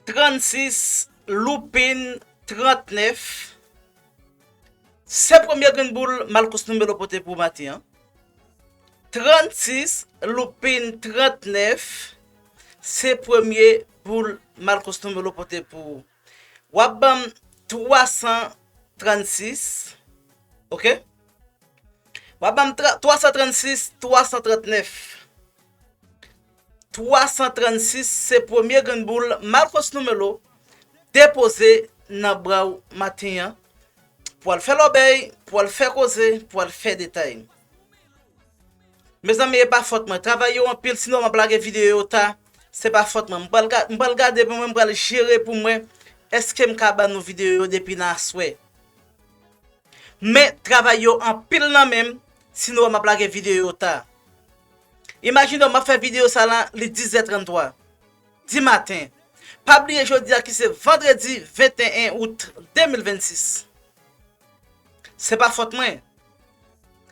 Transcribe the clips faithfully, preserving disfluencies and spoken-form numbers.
trannsis, loupin, trannèf. Se premye grenn boul Malcos Numelo pote pou maten an. Trannsis, loupin, trannèf. Se premye boul Malcos Numelo pote pou ou. W ap ban m twa san trannsis. Oke? W ap ban m tra- twa san trannsis, twa san trannèf. Twa san trannsis, se premye grenn boul Malcos Numelo depoze nan bra w maten an. Pou al fè lòbèy, pou al fè koze, pou al fè detay. Mezanmi, e pa fòt mwen. Travay yo anpil, sinon m ap lage videyo yo ta. Se pa fòt mwen. M pral ga- m pral gade pou mwen, m pral jere pou mwen. Èske m ka ban nou videyo yo depi nan aswè? Men, travay yo anpil nan men m, sinon m ap lage videyo yo ta. Imajine w, m ap fè videyo sa la, li dis zè tranntwa di maten. Pa bliye jodi a ki se vandredi venteyen out de mil vennsis. Se pa fòt mwen.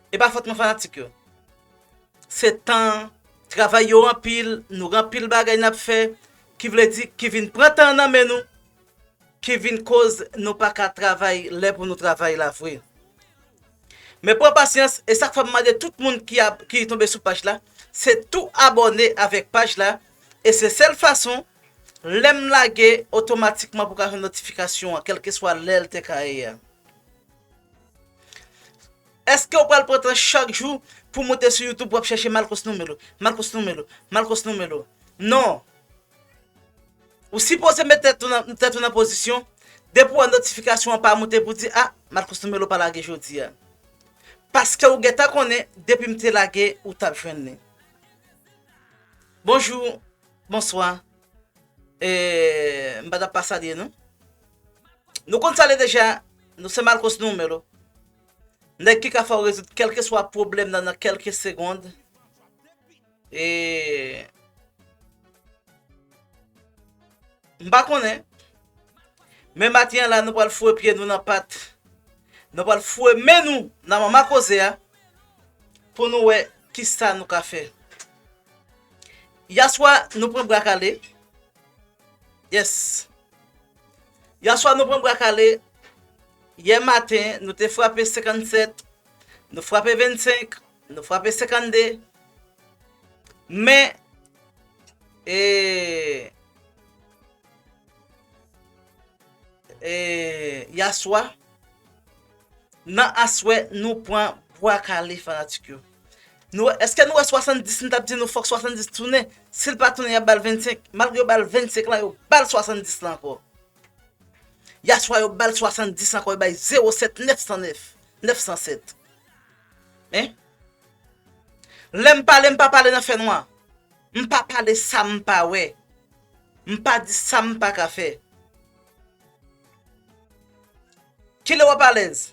E pa fòt mwen fanatik yo. Se tan, travay yo anpil, nou gen anpil bagay n ap fè, ki vle di ki vin pran tan nan men nou, ki vin koz nou pa ka travay lè pou nou travay la vre. Men pran pasyans, e sa k fè m mande tout moun ki, ap, ki tonbe sou paj la, se tou abòne avèk paj la, e se sèl fason, lè m lage, otomatikman pou ka jwenn notifikasyon an, kèlkeswa lè l te ka ye a. Èske w pral pran tan chak jou pou w moute sou YouTube, w ap chèche Malcos Numelo, Malcos Numelo, Malcos Numelo? Non. Ou sipoze met tèt ou nan, tèt ou nan pozisyon, depi w wè notifikasyon an pa moute pou di, a, Malcos Numelo pa lage jodi a. Paske ou gentan konnen, depi m te lage, ou t ap jwenn li. Bonjou, bonswa. E, m pa t ap pa salye nou. Nou konn salye deja, nou se Malcos Numelo. Nèg ki ka fè w rezoud kèlkeswa pwoblèm nan, nan kèlke segond. E m pa konnen. Men maten an la, nou pral foure pye nou nan pat. Nou pral foure men nou nan manman koze a pou nou wè kisa nou ka fè. Yaswa, nou pran bra kale. Yes. Yaswa, nou pran bra kale. Yè maten, nou te frape senkannsèt, nou frape vennsenk, nou frape senkannde. Men, e, e, yaswa, nan aswè, nou pran bwa kale fanatik yo. Nou, èske nou wè swasanndis, m t ap di nou fòk swasanndis tounen? Si l pa tounen, y ap ba l vennsenk. Malgre yo ba l vennsenk la, yo ba l swasanndis la ankò. Yaswa, yo ba l swasanndis ankò, yo bay zewo sèt nèf san nèf, nèf san sèt. Hein? Lè m pale, m pa pale nan fènwa. M pa pale sa m pa wè. M pa di sa m pa ka fè. Kilè w ap alèz?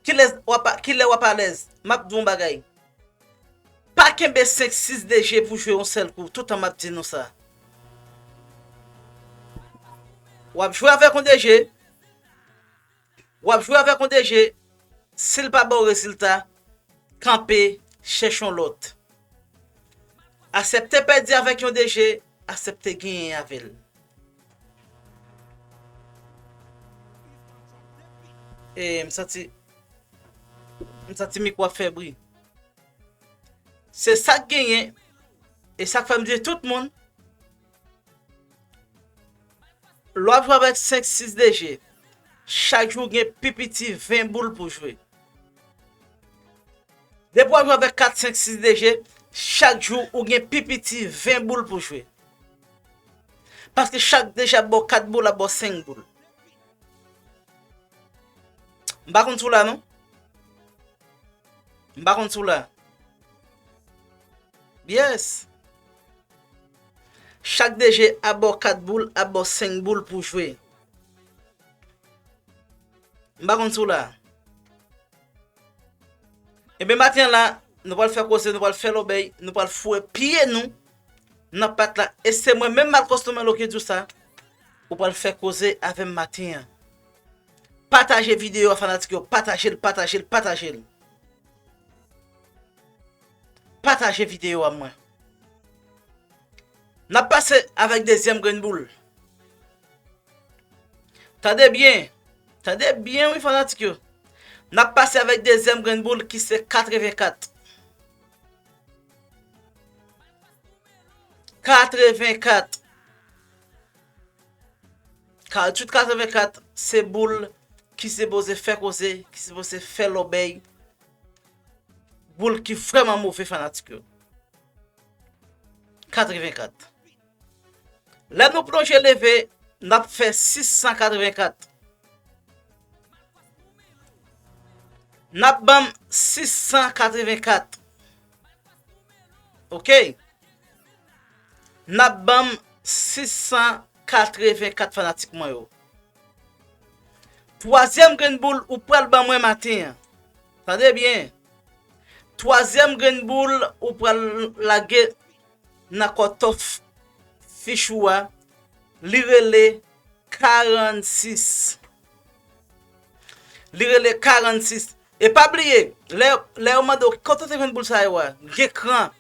Kilè w ap, kilè w ap alèz? M ap di w yon bagay. Pa kenbe senk sis D G pou jwe yon sèl kou. Toutan m ap di nou sa. W ap jwe avèk yon D G. W ap jwe avèk yon D G. Si l pa ba w rezilta, kanpe, chèche yon lòt. Aksepte pèdi avèk yon D G, aksepte genyen avè l. E m santi, m santi mikwo ap fè bri. Se sa k genyen, e sa k fè m di tout moun, lè w ap jwe avèk senk sis D G, chak jou w gen pi piti ven boul pou jwe. Depi w ap jwe avèk kat, senk, sis D G, chak jou ou gen pi piti ven boul pou jwe. Paske chak D G ap ba w kat boul, ap ba w senk boul. M pa konn si w la, non. M pa konn si w la. Yes. Chak D G ap ba w kat boul, ap ba w senk boul pou jwe. M pa konn si w la. Ebyen, maten an la, nou pral fè koze, nou pral fè lòbèy, nou pral foure pye nou nan pat la. E se mwen menm, Malcos Numelo, ki di w sa. Ou pral fè koze avè m maten an. Pataje videyo a, fanatik yo. Pataje l, pataje l, pataje l. Pataje videyo a mwen. N ap pase avèk dezyèm grenn boul. Tande byen. Tande byen, wi, fanatik yo. N ap pase avèk dezyèm grenn boul ki se katrevenkat. Katrevenkat. Karantwit katrevenkat, se boul ki sipoze fè koze, ki sipoze fè lòbèy. Boul ki vrèman move, fanatik yo. Katrevenkat. Lè nou plonje leve, n ap fè sis san katrevenkat. N ap ban m sis san katrevenkat. Oke? N ap ban m sis san katrevenkat, fanatik mwen yo. Twazyèm grenn boul ou pral ban mwen maten an. Tande byen. Twazyèm grenn boul ou pral lage nan kòtòf fich ou a, li rele karannsis. Li rele karannsis. E pa bliye, lè, lè yo mande w, "Kote w te jwenn boul sa yo a?" Gen kran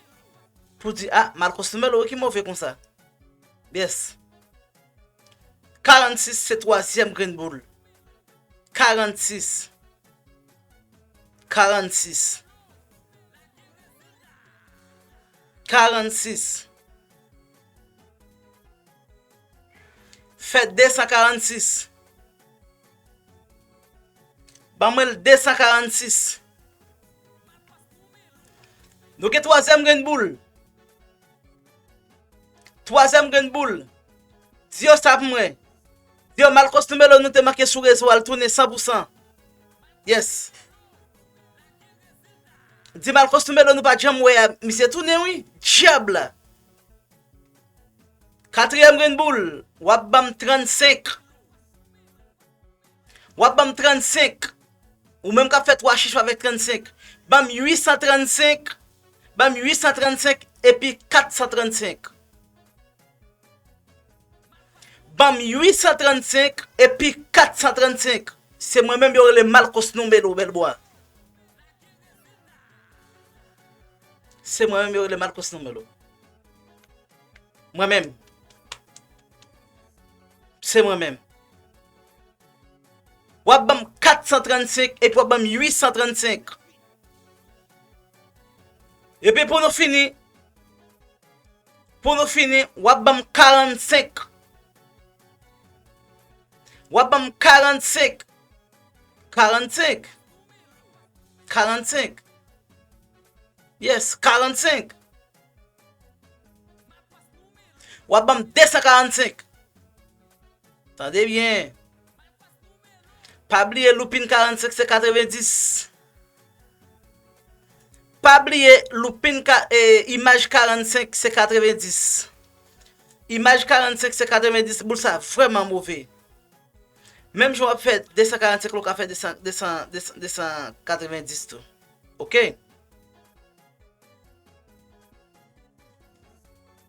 pou di, "Ah, Malcos Numelo ki move konsa." Yes. Karannsis se twazyèm grenn boul. Karannsis. Karannsis. Karannsis. Fè desan karannsis. Ban mwen l desan karannsis. Nou gen twazyèm grenn boul. Twazyèm grenn boul. Di yo sa pou mwen. Di yo, "Malcos Numelo, nou te manke sou rezo a, l tounen san pou san." Yes. Di, "Malcos Numelo, nou pa t janm wè a." Misye tounen, wi. Dyab la. Katriyèm grenn boul, w ap ban m trannsenk. W ap ban m trannsenk. Ou menm k ap fè twa chif avèk trannsenk. Ban m uit san trannsenk. Ban m uit san trannsenk epi kat san trannsenk. Ban m uit san trannsenk epi kat san trannsenk. Se mwen menm yo rele Malcos Numelo, Bèlbwa. Se mwen menm yo rele Malcos Numelo. Mwen menm. Se mwen menm. W ap ban m kat san trannsenk epi w ap ban m uit san trannsenk. Epi pou nou fini, pou nou fini, w ap ban m karannsenk. W ap ban m karannsenk. Karannsenk. Karannsenk. Yes, karannsenk. W ap ban m de san karannsenk. Tande byen. Pa bliye loupin karannsenk se katrevendis. Pa bliye loupin ka, e, imaj karannsenk se katrevendis. Imaj karannsenk se katrevendis, boul sa vrèman move. Menm jan w ap fè de san karannsenk la, w ka fè de san, de san, de san, de san katrevendis tou. Oke?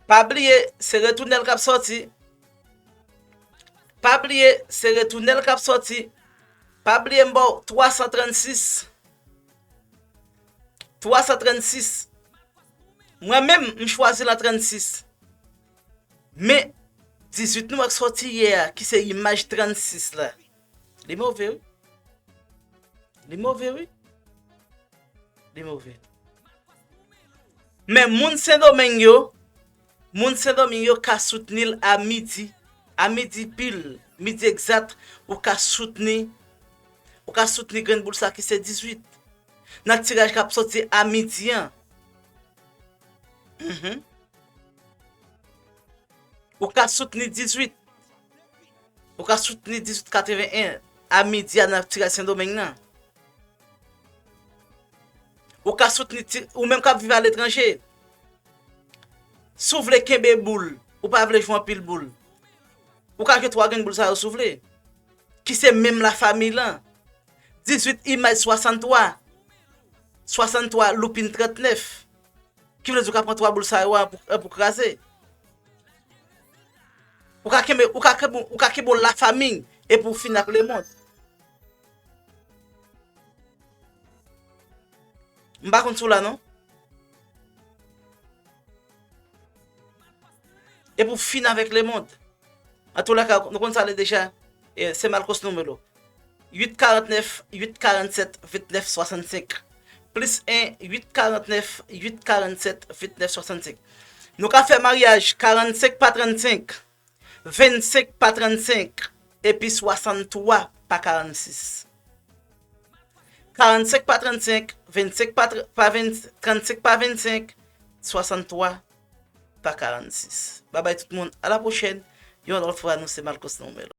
Pa bliye, se retounèl k ap sòti. Pa bliye, se retounèl k ap sòti. Pa bliye, m ba w twa san trannsis. Twa san trannsis. Mwen menm, m chwazi l an trannsis. Men, dizuit nou wè k sòti yè a, ki se imaj trannsis la. Li move, wi. Li move, wi. Li move. Men moun Sendomeng yo, moun Sendomeng yo ka soutni l a midi, a midi pil, midi egzat, ou ka soutni, ou ka soutni grenn boul sa ki se dizuit. Nan tiraj k ap sòti a midi an. Mhm. Ou ka soutni dizuit. Ou ka soutni dizuit katreven en a midi a nan tiraj Sendomeng nan. Ou ka soutni ti, ou menm k ap viv aletranje. Si w vle kenbe boul, ou pa vle jwe anpil boul. Ou ka jwe twa grenn boul sa yo si w vle. Ki se menm lafanmi lan. Dizuit imaj swasanntwa. Swasanntwa loupin trannèf. Ki vle di ou ka pran twa boul sa yo a pou, pou kraze. Ou ka kenbe, ou ka kenbe, ou ka kenbe yon lafanmi epi w fini ak lemonn. M pa konn si w la non. E pou fini avèk lemonn. Antoulaka, nou konn sa ale deja. E, se Malcos Numelo. Uit karantnèf, uit karannsèt, ventnèf swasannsenk. Plis en, uit karantnèf, uit karannsèt, ventnèf swasannsenk. Nou ka fè maryaj karannsenk pa trannsenk, vennsenk pa trannsenk, epi swasanntwa pa karannsis. Karannsenk pa trannsenk, vennsenk pa tr-, pa ven-, trannsenk pa vennsenk, swasanntwa pa karannsis. Babay tout moun, a la pwochèn. Yon lòt fwa, nou se Malcos Numelo.